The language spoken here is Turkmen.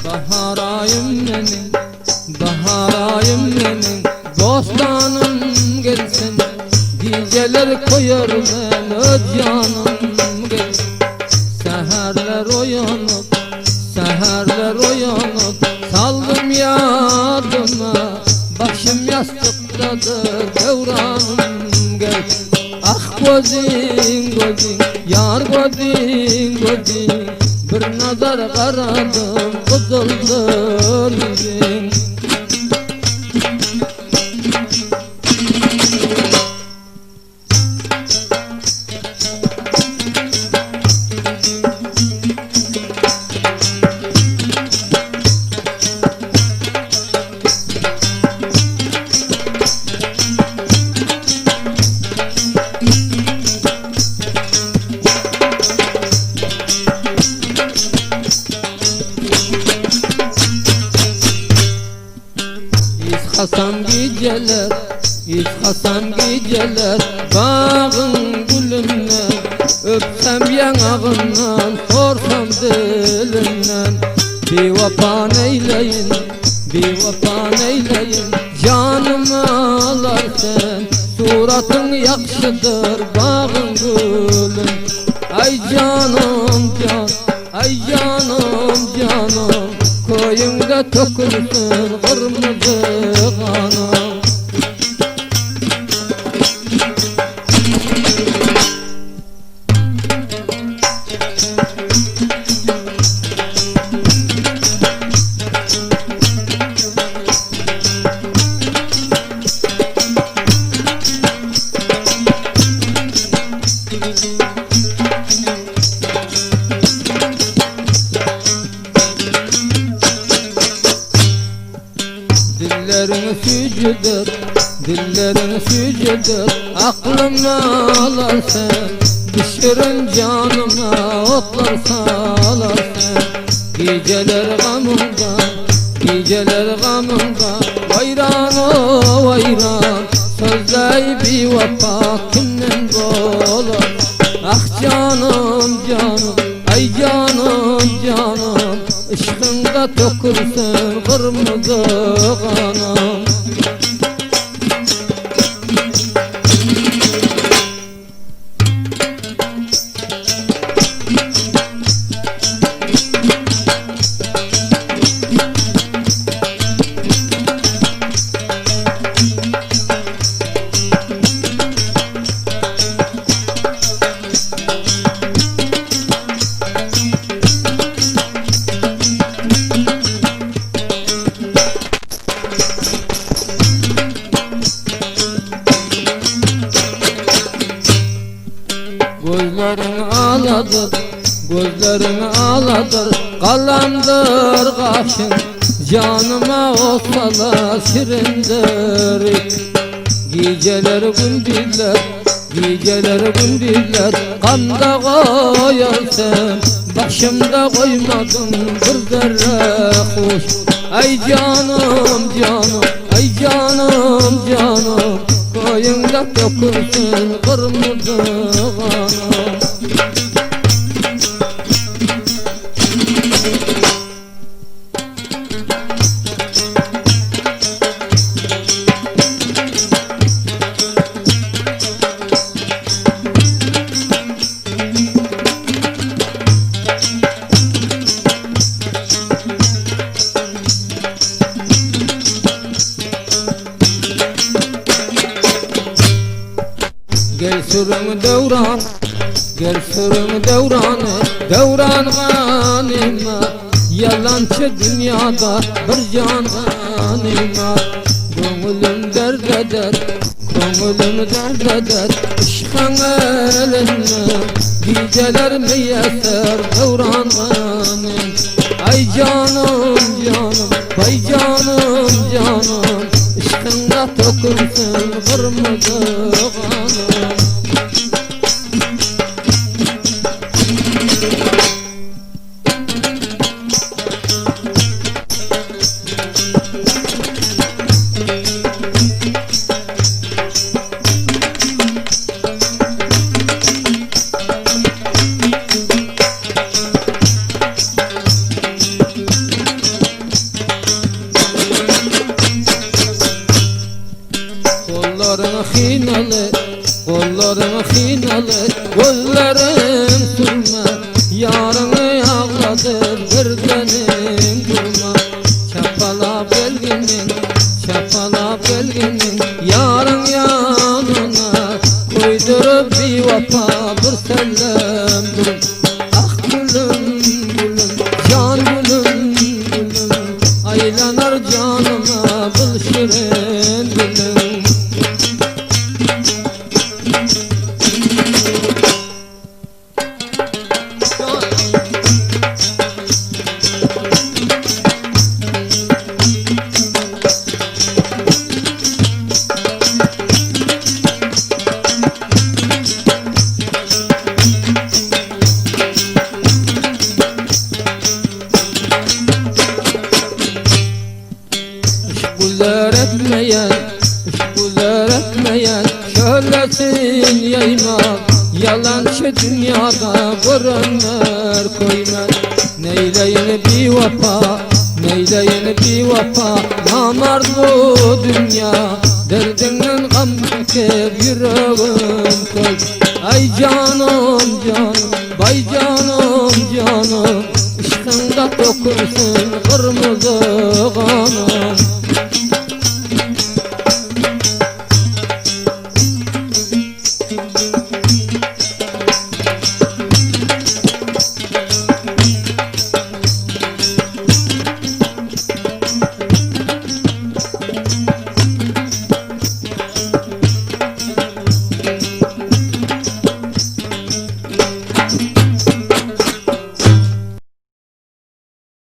Bahar aýym meniň, bahar aýym meniň, Dostanym gelsin, Gijeler köýer men öz ýanym gelsin. Säherler oýanyp, säherler oýanyp, Saldym ýadyma, Başym ýassykdadyr, döwranym gelsin. Ah gözüň gözüň ýar gözüň gözüň Bir nazar garadym gyzyldyr ýüzüň. Yzkasam gijeler, yzkasam gijeler Bagyň gülünden, Öpsem ýaňagyndan, sorsam dilinden Biwepa neýleýin, biwepa neýleýin, Janymy alar sen, Suratyň ýagşydyr bagyň gülün. Aý janym jan, aý janym janym, Köýüňde tökülsin gyrmyzy ganym. Dilleriň süýjüdir, dilleriň süýjüdir, Aklymy alar sen, Bişirin janyma otlar salar sen. Gijeler gamyňda, gijeler gamyňda, Waýran o waýran, Sözleý biwepa kimden bolar? Ah janym janym, aý janym janym, Yşkyňda tökülsin gyrmyzy ganym. Gözleriň aladyr, gözleriň aladyr, Galamdyr gaşyň, Janyma ot salar şirindir. Gijeler gündizler, gijeler gündizler, Gamda goýar sen, Başymda goýmadyň bir zerre huş. Aý janym, janym, aý janym, janym, Köýüňde dökülsin gyrmyzy ganym. Gel sürüň döwran, gel sürüň döwrany, Döwran ganyma, Ýalançy dünýada bir jan ganyma. Köňülüm dert eder, köňülüm dert eder, Yşkyň elinden gijeler miýesser döwran ganym. Aý janym. Baý janym janym Yşkyňda tökülsin gyrmyzy ganym. Gollaryň hynaly, gollaryň hynaly, Gözleriň sürme, Ýaryňy agladyp birdenim durma. Çapalap gelginiň, çapalap gelginiň, Ýaryň ýanyna koýduryp biwepa bir sellem dur. Ah gülüm, gülüm, jan gülüm, gülüm, Aýlanar janyma bul şirin diliň. Yşk güzer etmeýän, yşk güzer etmeýän Şöhletin ýaýma, Ýalançy dünýada görenler köýmez. Neýleýin biwepa, neýleýin biwepa, Namart bu dünýa, Derdiňden gam çekip ýüregim köý. Aý janym, janym, baý janym, janym, Yşkyňda tökülsin gyrmyzy ganym.